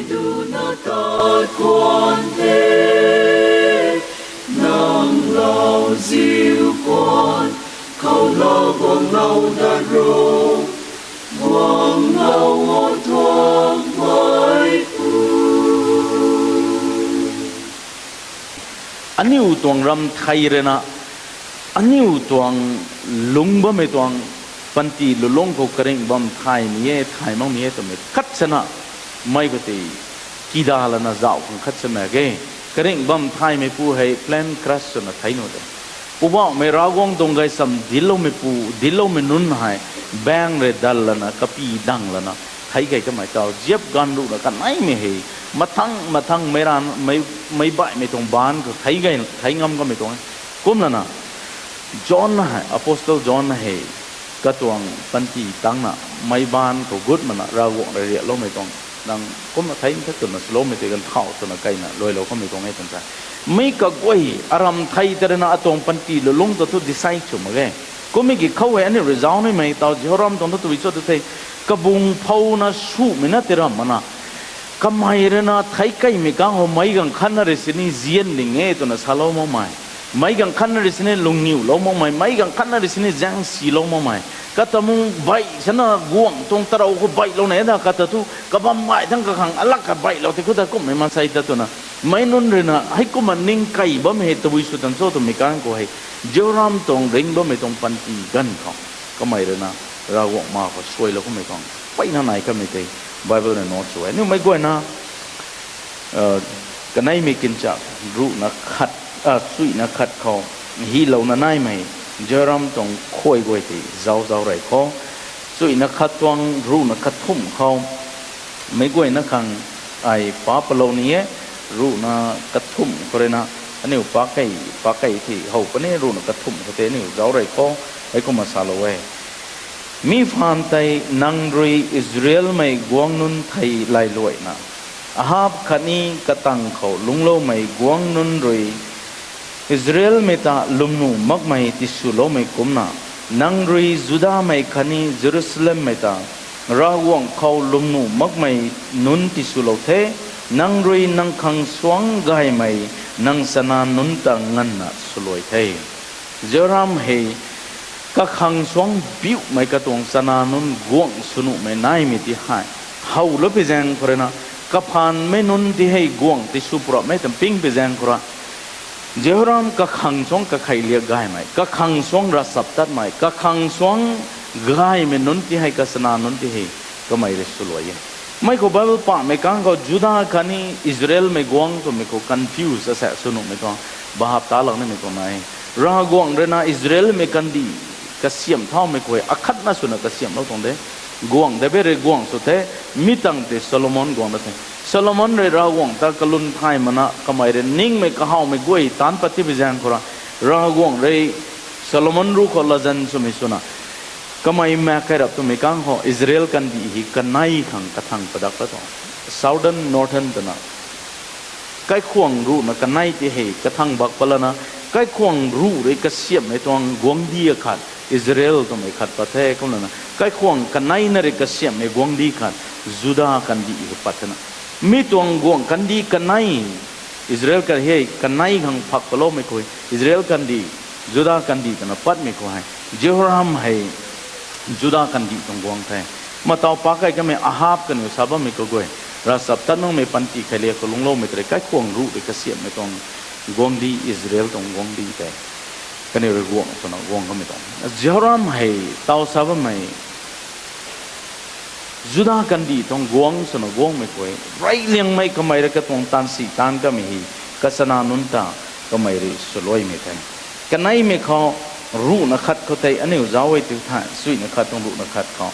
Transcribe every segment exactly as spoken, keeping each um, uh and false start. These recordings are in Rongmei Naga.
Tuna tat kuan the, nang lauziu kuan, khou lou guanglou dat ro, guanglou o tuang mei pu. Aniu tuang ram thei rui na, aniu tuang lung bammei tuang panty lulung khou karingh bam thay ni e, thay mak ni e twmei khat sana, mei khou tei kida lana zauh khang khat samei ge. Karingh bam thaymei pu hei plane crash swna thei nu de. Poubauhmei Ravguangc tuang gaysam dincloumei pu, dincloumei nunc hei, baeng rui dal lana, kapi dang lana, thei kei kamei tau, ziap ganv ruhna kaneimei hei, mathang, mathang, meic ran, meic, meic baihmei tuang baanc khou thei kei, thei ngam kamei tuang e. Kumlana, John hei, Apostle John hei, katuang panty tangna, meic baanc khou gut mana, Ravguangc rui riakloumei tuang, nang kumna thei nthe twna swloumei tei ganv thau twna kaina, luailou kamei tuang e twna sa. Mi kaguay, aram thei tei rui na atuang panty lulung ta thu decide sw mak ge. Kummei ki khou hei aniu rui zauc nimei tau Jehoram tuang thu tabui cho tu the, kabung phouna sumei na tiram mana. Kamei rui na thei keimei kang khou meic ganv khatna rui sini zian ding e twna salou makmei. Meic ganv khatna rui sini lungniulou makmei, meic ganv khatna rui sini zaengsilou makmei. Kata mung baih sana guangc tuang tarou khou baihlou ne da kata thu, kabam gay thangc kakhang alak ka baihlou tei khou ta kummei maansei ta twna. Meic nunc rui na, heikumna ning kei bam hei tabui sw tan cho twmei kang khou hei, Jehoram tuang ringc bammei tuang panty ganv khou, kamei rui na, Ravguangc ma khou suailou kamei tuang, peyna nai kamei tei, Bible na note sw e. Aniu meic guayna, kaneimei kinchak, ruhna khat, chuihna khat khou, hilouna naimei, Jehoram tuang khuay guay tei, zauc zauc rey khou, chuihna khat tuang, ruhna khat thumh khou, meic guayna khang, ai pa palou ni e, ruhna kathumh khou rui na, aniu pakei, pakei tei how puni, ruhna kathumh khou tei aniu zauc rey khou, heikumna salou e. Mi phaan tei nang rui Israelmei guangc nunc thei lailuaina, Ahab khatni katang khou lungcloumei guangc nunc rui Israelmei ta lwmnuh makmei tiswloumei kumcna, nang rui Judamei khatni Jerusalemmei ta Ravguangc khou lwmnuh makmei nunc tiswlou the, nang rui nang khang suangc gaymei nang chana nunc ta nganvna swluai the. Jehoram hei kakhang suangc biuhmei katuang chana nunc guangc sw nuhmei naimei ti hei, howlou pi zaeng khou rui na, kaphaanmei nunc ti hei guangc tisw purapmei tam ping pi zaeng khou rui, Jehoram kakhang suangc kakhei liak gaymei, kakhang suangc ravchaptatmei, kakhang suangc gaymei nunc ti hei, kachana nunc ti hei, kamei rui swluai e. Mei khou Bible pahmei kang khou Juda khatni Israelmei guangc twmei khou confuse asaekc sw nuhmei tuang, bahap ta lak nimei tuang nai. Ravguangc rui na Israelmei kandih kasiamh thaumei khou hei akhatna swna kasiamhlou tuang de. Guangc David rui guangc sw the, mi tangv tei Solomon guangc da the. Solomon rui Ravguangc ta kalum thay mana kamei rui ningmei kahawmei guay taanc pat ti pi zaeng khou rui, Ravguangc rui Solomon ruc khou latzan swmei swna, kamei maek kai rap twmei kang khou Israel kandih hei kanei khang kathang padak ta tuang, Southern, Northern twna. Kaikhwang ruhna kanei ti hei kathang bak patlana, kaikhwang ruc rui kasiamhmei tuang guangcdic akhat Israel twmei khat pat the. Kumlana kaikhwang kaneina rui kasiamhmei guangcdic khat Juda kandih hei pat thena. Mi tuang guangc kandih kanei, Israel kandih hei kanei khang phak patloumei khou, Israel kandih, Juda kandih twna patmei khou hei, Jehoram hei Juda kandih tuang guangc the. Matau pakei kamei Ahab kaniw sa bammei kaguay, ravchaptat makmei panty kheiliak khou lungcloumei tei rui kaikhwang ruc rui kasiamhmei tuang guangcdic, Israel tuang guangcdic tei kaniw rui guangc swna guang kamei tuang. Jehoram hei tau sa bammei Juda kandih tuang guangc swna guangmei khou, reyliangmei kamei rui katuang taanv si taanv kamei hei, kachana nunc ta kamei rui swluaimei the. Kaneimei khou, ruhna khat khou tei aniu zauc e tu the, chuihna khat tuang ruhna khat khou.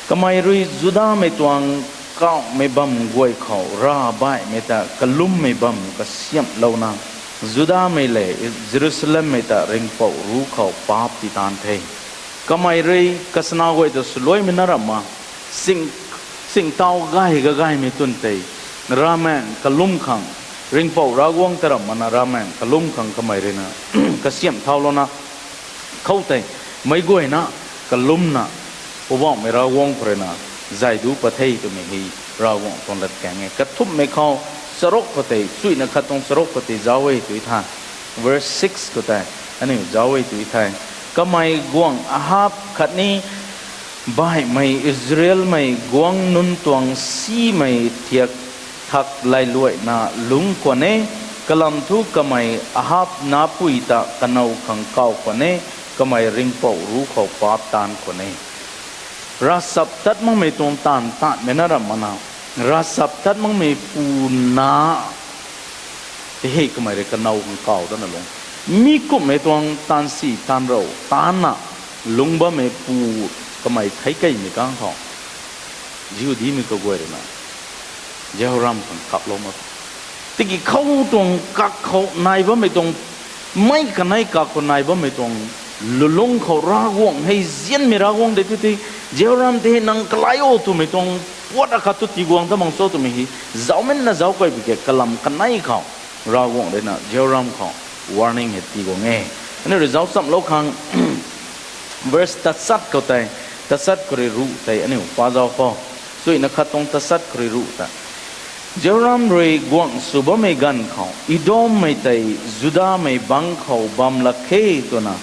Kamei rui Judamei tuang kauhmei bam guay khou ravbaihmei ta kalummei bam kasiamhlouna, Judamei lev Jerusalemmei ta ringhpouc ruc khou paap ti taanv the. Kamei rui kachana guay ta swluaimei na ramhna, sing, singtau gay kagaymei twn tei, ravmaengc kalum khang, ringhpouc Ravguangc ta ramh mana ravmaengc kalum khang kamei rui na kasiamh thaulouna, khoutei, meic guayna, kalumna, Poubauhmei Ravguangc khou rui na, zay du pat the twmei hei Ravguangc tuang latkaeng e. Kathumhmei khou charuk khou tei, chuina khat tuang charuk khou tei zauc e tw the. Verse six khou tei aniu zauc e tw the. Kamei guangc Ahab khatni baihmei Israelmei guangc nunc tuang simei thiak thak lailuaina lungc khwan e. Kalam thu kamei Ahab napui ta kanow khang kaw khwan e, kamei ringhpouc ruc khou paap taanv khwan e. Ravchap tat makmei tuang taanv taanvmei na ram mana, ravchap tat makmei pu na tei hei kamei rui kanow khang kaw dana lung. Mi kumhmei tuang taanv si taanv rou taanvna lungc bammei pu kamei theic keymei kang khou, Jihudimei kaguay rui na Jehoram khang kaplou mak. Tiki khou tuang kak khou nai bammei tuang, mei kanei kak khou nai bammei tuang lulungc khou Ravguangc hei nzianmei Ravguangc de tw the. Jehoram tei hei nang kalai o twmei tuang puat akhat tu tiguang ta mang cho twmei hei zaucmei na zauc key pw ke kalam kanei khou Ravguangc rui na Jehoram khou warning hei tiguang e. Aniu rui zauc chamlou khang verse tachat khou tei, tachat khou rui ruh tei aniu pa zauc khou, chuina khat tuang tachat khou rui ruh ta Jehoram rui guangc sw bammei ganv khou Edommei tei Judamei bangc khou bam lak khe twna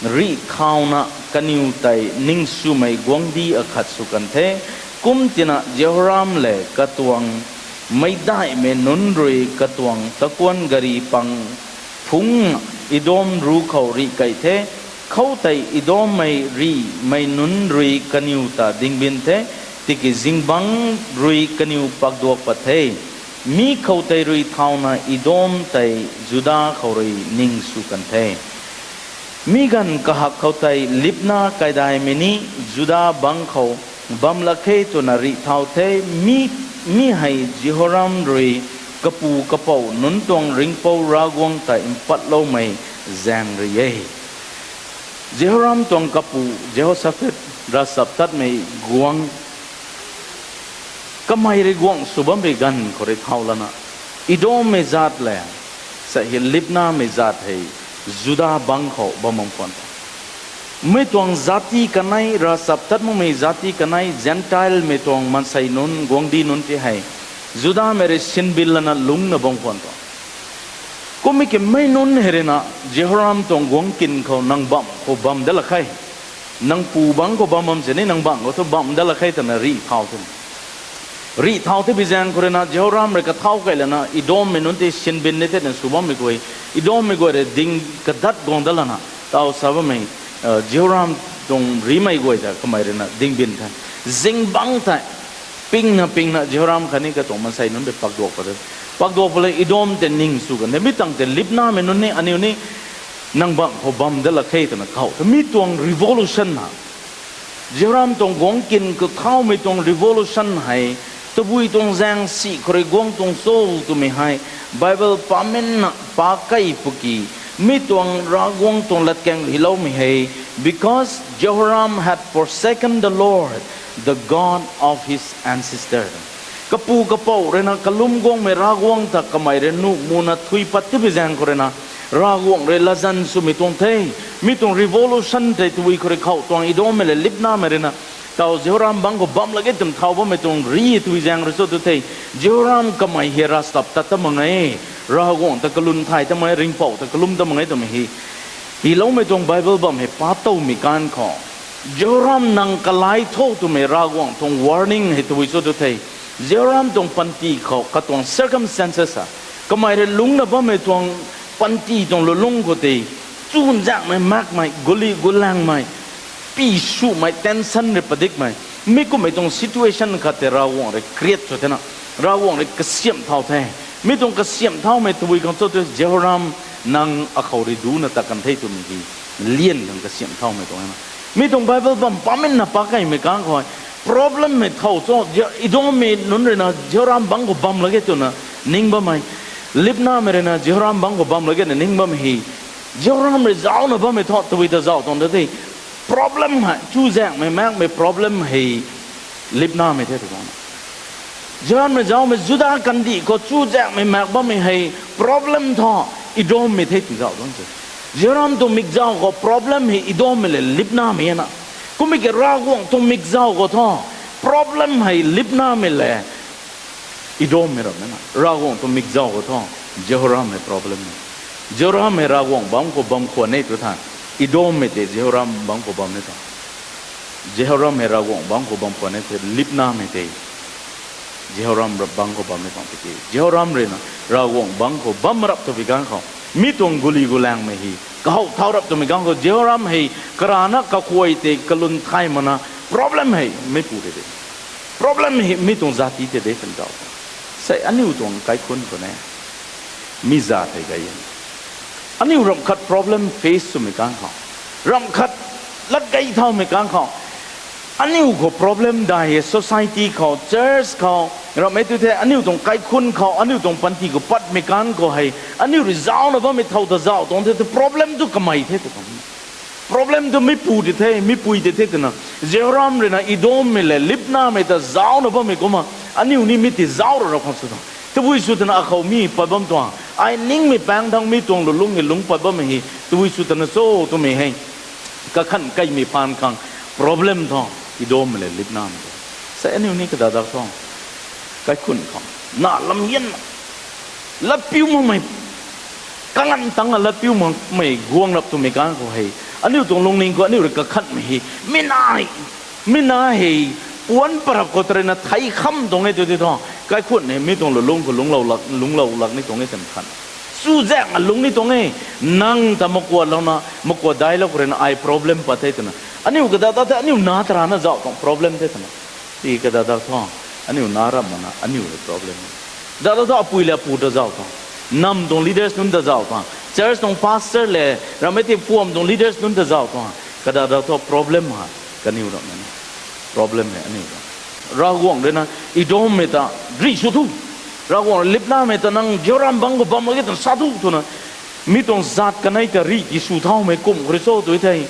rih thauna kaniw tei ningswmei guangcdic akhat sw kan the. Kum tina Jehoram lev katuang meicdaihmei nunc rui katuang takuan gari pang phungc Edom ruc khou rih key the. Khoutei Edommei rihmei nunc rui kaniw ta dingbin the, tiki zingbangc rui kaniw pakduak pat the. Mi khoutei rui thauna Edom tei Juda khou rui ningsw kan the. Mi ganv kahak khoutei Libna kaidaimei ni Juda bangc khou bam lak khe twna rih thau the. Mi, mi hei Jehoram rui kapu kapouc nunc tuang ringhpouc Ravguangc ta mpatloumei zaeng rui e. Jehoram tuang kapu Jehoshaphat, ravchaptatmei guangc, kamei rui guangc sw bammei ganv khou rui thau lana Edommei zaat lev sa hei Libnamei zaat hei Juda bangc khou bam bam khwan the. Mi tuang zati kanei, ravchaptat makmei zati kanei, Gentilemei tuang maansei nunc, guangcdic nunc ti hei Judamei rui sinbin lana lungcna bam khwan tuang. Kummei ki mei nunc hei rui na Jehoram tuang guangc kin khou nang bamh khou bam dat lak khe, nang pu bangc khou bam bam sini nang bamh khou thu bam dat lak khe twna rih thau the. Rih thau the bi zaeng khou rui na Jehoram rui kathau key lana Edommei nunc ti sinbin ni the na sw bammei guay, Edommei guay rui ding kadat guang dat lana taw sa bammei, Jehoram tuang rihmei guay ta kamei rui na dingbin the. Zingbangc tei pingna pingna Jehoram khatni katuang maansei nunc tei pakduak pat the. Pakduak pat le Edom tei ningsw kan the. Mi tangv tei Libnamei nunc ni aniu ni nang bamh khou bam dat lak khe twna kaw the. Mi tuang revolution na Jehoram tuang guangc kin khou thaumei tuang revolution hei tabui tuang zaeng si khou rui guang tuang cho twmei hei Bible paminna pa key pwki, mi tuang Ravguangc tuang latkaeng hyloumei hei, because Jehoram had forsaken the Lord, the God of his ancestor. Kapu kapouc rui na kalum guangmei Ravguangc ta kamei rui nuh muna thui pat ti bi zaeng khou rui na Ravguangc rui latzan swmei tuang the. Mi tuang revolution tei tabui khou rui khou tuang Edommei le Libnamei rui na taw Jehoram bangc khou bam lak e twna thau bammei tuang rih tui zaeng rui cho tu the. Jehoram kamei hei ravchaptat ta mak e, Ravguangc ta kalum thay ta mak e, ringhpouc ta kalum ta mak e twmei hei hyloumei tuang Bible bam hei pa towmei kan khou Jehoram nang kalai tho twmei Ravguangc tuang warning hei tabui cho tu the. Jehoram tuang panty khou katuang circumstances a, kamei rui lungcna bammei tuang panty tuang lulungc khou tei chuzaenghmei makmei, guli gulangmei, pi sumei, tension rui padikmei, mi kummei tuang situation khat tei Ravguangc rui create sw thena, Ravguangc rui kasiamh thau the. Mi tuang kasiamh thaumei tabui khang cho tu Jehoram nang akhou rui duna ta kan the twmei hei lian khang kasiamh thaumei tuang na. Mi tuang Bible bam paminna pa keymei kang khou problemmei thau cho, Edommei nunc rui na Jehoram bangc khou bam lak e twna ning bammei, Libnamei rui na Jehoram bangc khou bam lak e na ning bammei hei, Jehoram rui zaucna bammei thu tabui ta zauc tuang de the. Problem hei chuzaenghmei makmei problem hei Libnamei the tw tuang. Jehoram rui zaucmei Juda kandih khou chuzaenghmei mak bammei hei problem thu Edommei the tw zauc tuang se. Jehoram tuang mikzauc khou problem hei Edommei le Libnamei na. Kummei ki Ravguangc tuang mikzauc khou thu Problem hei Libnamei le Edommei ram na. Ravguangc tuang mikzauc khou thu, Jehoram hei problem e. Jehoram hei Ravguangc bangc khou bam khwan e tu tha. Edommei tei Jehoram bangc khou bam e tu. Jehoram hei Ravguangc bangc khou bam khwan e the, Libnamei tei Jehoram ra-, bangc khou bam e tuang tiki, Jehoram rui na Ravguangc bangc khou bam rap twmei ganv khou, mi tuang guli gulaengmei hei kahow thau rap twmei ganv khou, Jehoram hei karana kakhuay tei kalun thay mana, problem hei meipu tei de. Problem hei mi tuang zat ti tei de twna daw. Sei aniu tuang kaikhunc khou ne, mi zat hei gay e. Aniu ramh khat problem face swmei ganv khou, ramh khat lat gay thaumei ganv khou, aniu khou problem dai e, society khou, church khou, ramh e tu the, aniu tuang kaikhunc khou, aniu tuang panty khou patmei ganv khou hei, aniu rui zaucna bammei thow ta zauc tuang the, problem tu kamei the tu tuang. Problem tu mipu ti the, mipui ti the twna, Jehoram rui na Edommei le Libnamei ta zaucna bammei kumna, aniu ni mi ti zauc ra ra khang sw tuang. Tabui sw twna akhou mi pat bam tuang, ai ningmei paeng thang mi tuang lulungc e lungc pat bammei hei tabui sw twna cho twmei hei, kakhan kaimei phaan khang problem thu, Edommei le Libnamei tei. Sei aniu ni kadadak thu, kaikhunc khou, na lam yan, latpiu makmei, kalan tangc a latpiu makmei guang rap twmei ganv khou hei, aniu tuang lungning khou aniu rui kakhanmei hei, mi na hei, mi na hei, puanc parap khou tarina thei kham tuang e tu ti thu, kaikhunc hei mi tuang lulungc khou lungclou lak, lungclou lak ni tuang e twna khan, chuzaenghna lungc ni tuang e. Nang ta makuatlouna, makuat dailou khou rui na ai problem pat the twna, aniu kadadak the, aniu na tarana zauc tuang problem the twna, ti kadadak thu, aniu na ramh mana aniu hei problem. Dadak thu apui le apu ta zauc tuang, nam tuang leaders nunc ta zauc tuang, church tuang pastor le, ramhmei ti puam tuang leaders nunc ta zauc tuang, kadadak thu problem ha, kaniw ramh na ni, problem hei aniu ta. Ravguangc rui na Edommei ta rih sw thu, Ravguangc rui Libnamei ta nang Jehoram bangc khou bam mak ge twna sa thu twna, mi tuang zat kanei ta rih ti sw thaumei kum khou rui cho tu thei,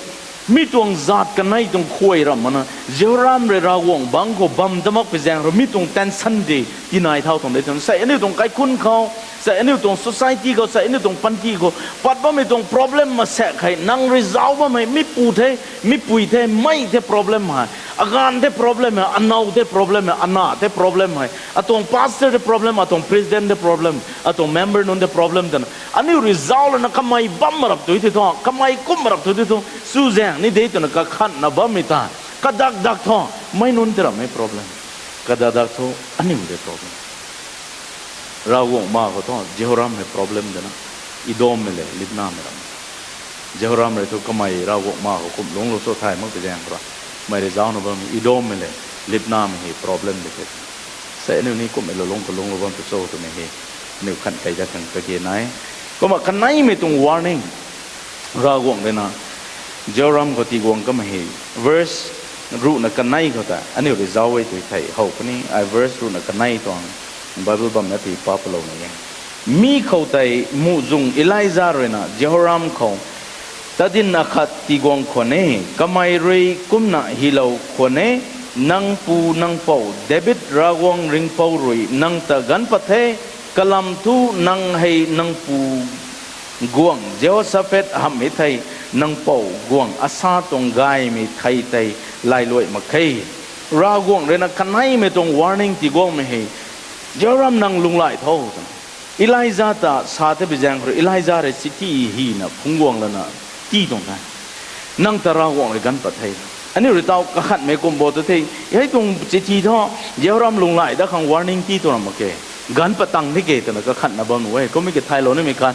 mi tuang zat kanei tuang khuay ramh mana, Jehoram rui Ravguangc bangc khou bam ta makpui zaeng rui mi tuang tension ti tinai thau tuang de twna, sei aniu tuang kaikhunc khou, sei aniu tuang society khou, sei aniu tuang panty khou pat bammei tuang problem masaek hei nang rui zauc bammei, mipu the, mipui the, mei the problem hei, aganv the problem hei, anow the problem hei, ana the problem hei, atuang pastor the problem, atuang president the problem, atuang member nunc the problem twna aniu rui zauc lana kamei bam rap tu ti thu, kamei kum rap tu ti thu, chuzaeng ni de twna kakhanna bammei ta, kadadak thu, mei nunc ta ramhmei problem, kadadak thu, aniu de problem. Ravguangc ma khou thu Jehoram hei problem dana, Edommei le Libnamei ram. Jehoram rui thu kamei Ravguangc ma khou kum lungclou cho thay makpui zaeng khou ra, mei rui zaucna bammei Edommei le Libnamei hei problem de the. Sei aniu ni kummei lulungc khou lungclou bam tu cho twmei hei, aniu khan kei dat khang kage nai. Kumna kaneimei tuang warning, Ravguangc rui na Jehoram khou tiguang kamei hei, verse ruhna kanei khou ta aniu rui zauc e tu thei how puni, ai verse ruhna kanei tuang Bible bam na ti pa palou na e. Mi khou tei muhzwng Elija rui na Jehoram khou, tadin akhat tiguang khwan e, kamei rui kumna hylou khwan e, nang pu nang pouc David Ravguangc ringhpouc rui nang ta ganv pat the, kalam thu nang hei nang pu guangc Jehosaphat hamh e thei, nang pouc guangc Asa tuang gaymei thei tei lailuai mak khe. Ravguangc rui na kaneimei tuang warning tiguangmei hei, Jehoram nang lunghlaic tho twna, Elija ta sa the bi zaeng khou rui Elija rui chithi hina phungc guang lana tii tuang the. Nang ta Ravguangc rui ganv pat the. Aniu rui tau kakhanmei kum bo tu the, hei tuang chithi thu, Jehoram lunghlaic dat khang warning tii tuang ram mak khe. Ganv pat tang ni ke twna kakhanna bam nu e, kummei ke thaylou nimei khan.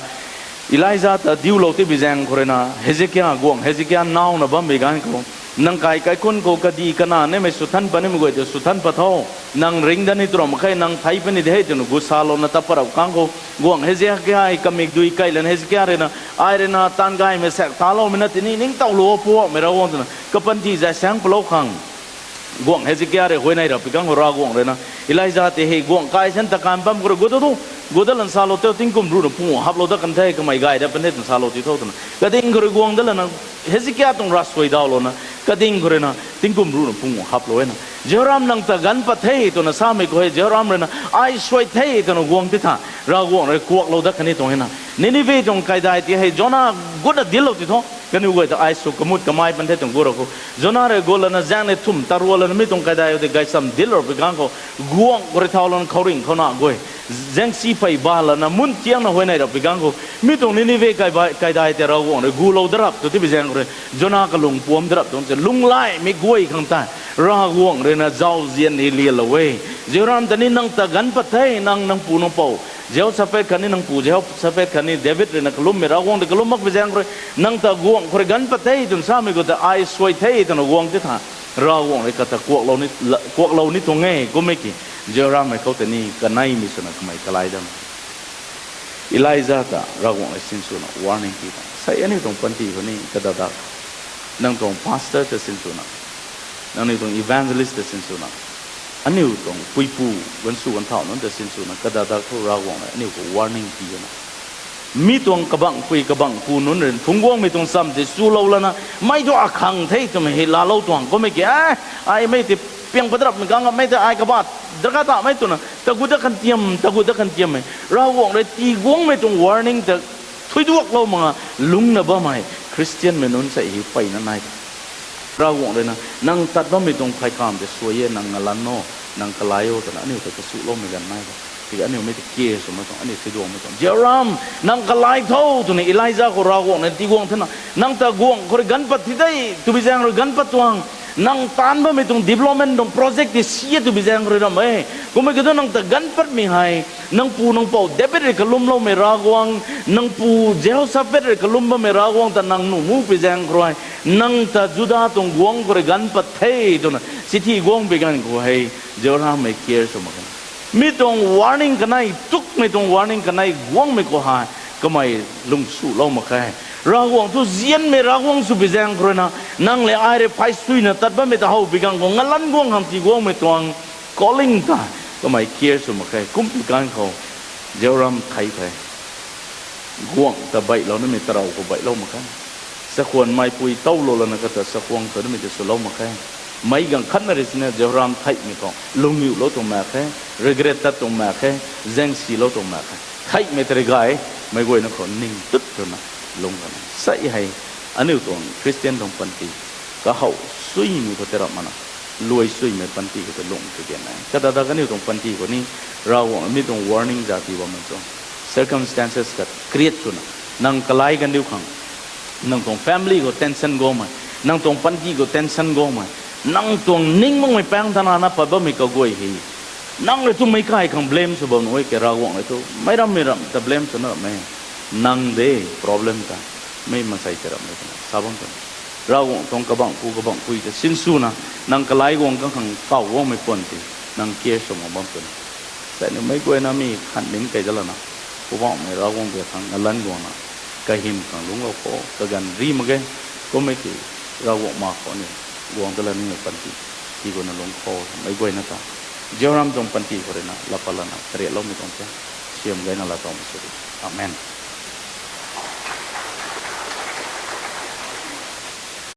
Elija ta diulou ti bi zaeng khou rui na, Hezekia, guangc Hezekia nauna bammei ganv khou, nang kai kaikhunc khou kadih kana nimei swthan pat nimei guay ta swthan pat tho. Nang ringc dat ni tu ram mak khe, nang thei puni de hei twna gu salouna tat pat rap kang khou, guangc Hezekia hei kamikdui kai lana Hezekia rui na, ai rui na taanv gaymei saek taloumei na tini ningtowlou puakmei Ravguangc twna kapanty zay saeng palou khang guangc Hezekia rui huayney rap pi kang khou Ravguangc rui na, Elija tei hei guangc kai san ta kan bam khou rui gu tu tu, gu dat lan salou tei tingkum ruhna pung haplou dat kan the, kamei gay dat pan the twna salou ti tho twna kading khou rui guang dat lana, Hezekia tuang ravsuai dawlouna, kading khou rui na tingkum ruhna pung haplou e na, Jehoram nang ta ganv pat the twna samei khou hei Jehoram rui na ai suai the twna guang ti tha, Ravguangc rui kuaklou dat kan ni tuang e na. Ninive tuang kaidai ti hei Jona gutna dillou ti tho. Kaniw guay ta ai sw kamut kamei pan the tuang gu ra khou, Jona rui gu lana zaeng ni thumh ta rua lana mi tuang kaidai tei gaysam dil ra pui ganv khou, guangc khou rui thau lana khouringh khou na guay, zaengsi phey ba lana mun tiangna huayney ra pui ganv khou, mi tuang Ninive kaidai tei Ravguangc rui gulou darap tu tipui zaeng khou rui, Jona kalung puam darap tuang se lunglaimei guay khang tei, Ravguangc rui na zauzian hei lialou e. Jehoram ta ni nang ta ganv pat the, nang nang pu nang pou, Jehosaphat khatni nang pu Jehosaphat khatni David rui na kalummei Ravguangc tei kalum mak pui zaeng khou rui, nang ta guangc khou rui ganv pat the twna samei khou ta ai suai the twna guang ti tha, Ravguangc rui kata kuaklou ni tuang e kummei ki, Jehoram mei khou tei ni kaneimei swna kamei kalai dam Elija ta Ravguangc rui sinswna warning ti ta sei aniu tuang panty khou ni kadada, nang tuang pastor ta sinswna, nangniw tuang evangelist ta sinswna, aniu tuang puipu gansu ganthau nunc ta sinswna kadada khou Ravguangc rui aniu khou warning ti na, mi tuang kabangpui kabangpu nunc rui phungc guangmei tuang cham tei swlou lana, mei thu akhang the twmei hei laalou tuang kummei ki, ai mei tei piang padrapmei kang mei tei ai kaba darkar tamei twna tagut dat kan tiam, tagut dat kan tiammei Ravguangc rui tiguangmei tuang warning ta thuiduaklou mak nga lungcna bammei Khristianmei nunc sei hi peyna nai ta Ravguangc rui na nang tat bammei tuang pheykamv tei suai e, nang ngalan o, nang kalai o twna aniu ta kasuloumei ganv nai ta, tiki aniu mei ta care swmei tuang, aniu thuiduangmei tuang, Jehoram, nang kalai tho twna Elija khou Ravguangc rui tiguang thena, nang ta guangc khou rui ganv pat thi de, twbi zaeng rui ganv pat tuang, nang taanv bammei tuang development tuang project tei si e twbi zaeng khou rui ram e. Kummei kiu thu nang ta ganv patmei hei, nang pu nang pou David rui kalumloumei Ravguangc, nang pu Jehosaphat rui kalum bammei Ravguangc ta nang nuh mu pui zaeng khou rui, nang ta Juda tuang guangc khou rui ganv pat the twna chithi guang pui ganv khou hei, Jehoram mei care sw mak khe. Mi tuang warning kanei, tukmei tuang warning kanei guangmei khou hei, kamei lung swlou mak khe. Ravguangc thu zianmei Ravguangc sw pui zaeng khou rui na, nang le ai rui phey suina tat bammei ta how pui ganv khou ngalan guang khang tiguangmei tuang calling ta kamei care sw mak khe. Kumpui ganv khou Jehoram thei the. Guangc ta baihlou namei tarou khou baihlou mak khe. Sakhwan meipui towlou lana kata sakhwang ta namei ta swlou mak khe. Meic gaanv khatna rui sina Jehoram theihmei khou lungniulou tuang mak khe, regret tat tuang mak khe, zaengsilou tuang mak khe. Theihmei tei rui gay, meic guayna khou ning tut twna lung kan e. Sei hei, aniu tuang Khristian tuang panty, kahaw suimei khou tei rap mana, luai suimei panty khou tei lung kage na. Kadada kaniw tuang panty khou ni, Ravguangc mi tuang warning za ti bammei tuang circumstances khat create swna, nang kalai kaniw khang, nang tuang family khou tension guangmei, nang tuang panty khou tension guangmei, nang tuang ning makmei paeng tana na pat bammei kaguay hei, nang rui tu meic kai khang blame sw bam nuh e ke, Ravguangc rui tu meic rammei ram ta blame swna ram e. Nang de problem ta, mei mansei tei ram e twna sa bam twna, Ravguangc tuang kabangpu kabangpui ta sinswna, nang kalai guang kang khang kaw guangmei puan tei, nang care sw mak bam twna, sei ni meic guayna mi khan nin kei da lana, Poubauhmei Ravguangc biak khang ngalan guangna, kahym khang lungclou kho, kaganv ri mak ge, kummei ki, Ravguangc ma khou ni, guang ta la nimei panty, ti khou na lungc kho, meic guayna ta, Jehoram tuang panty khou rui na laa pat lana kariatloumei tuang the, siam gayna laa towmei sw di. Amen.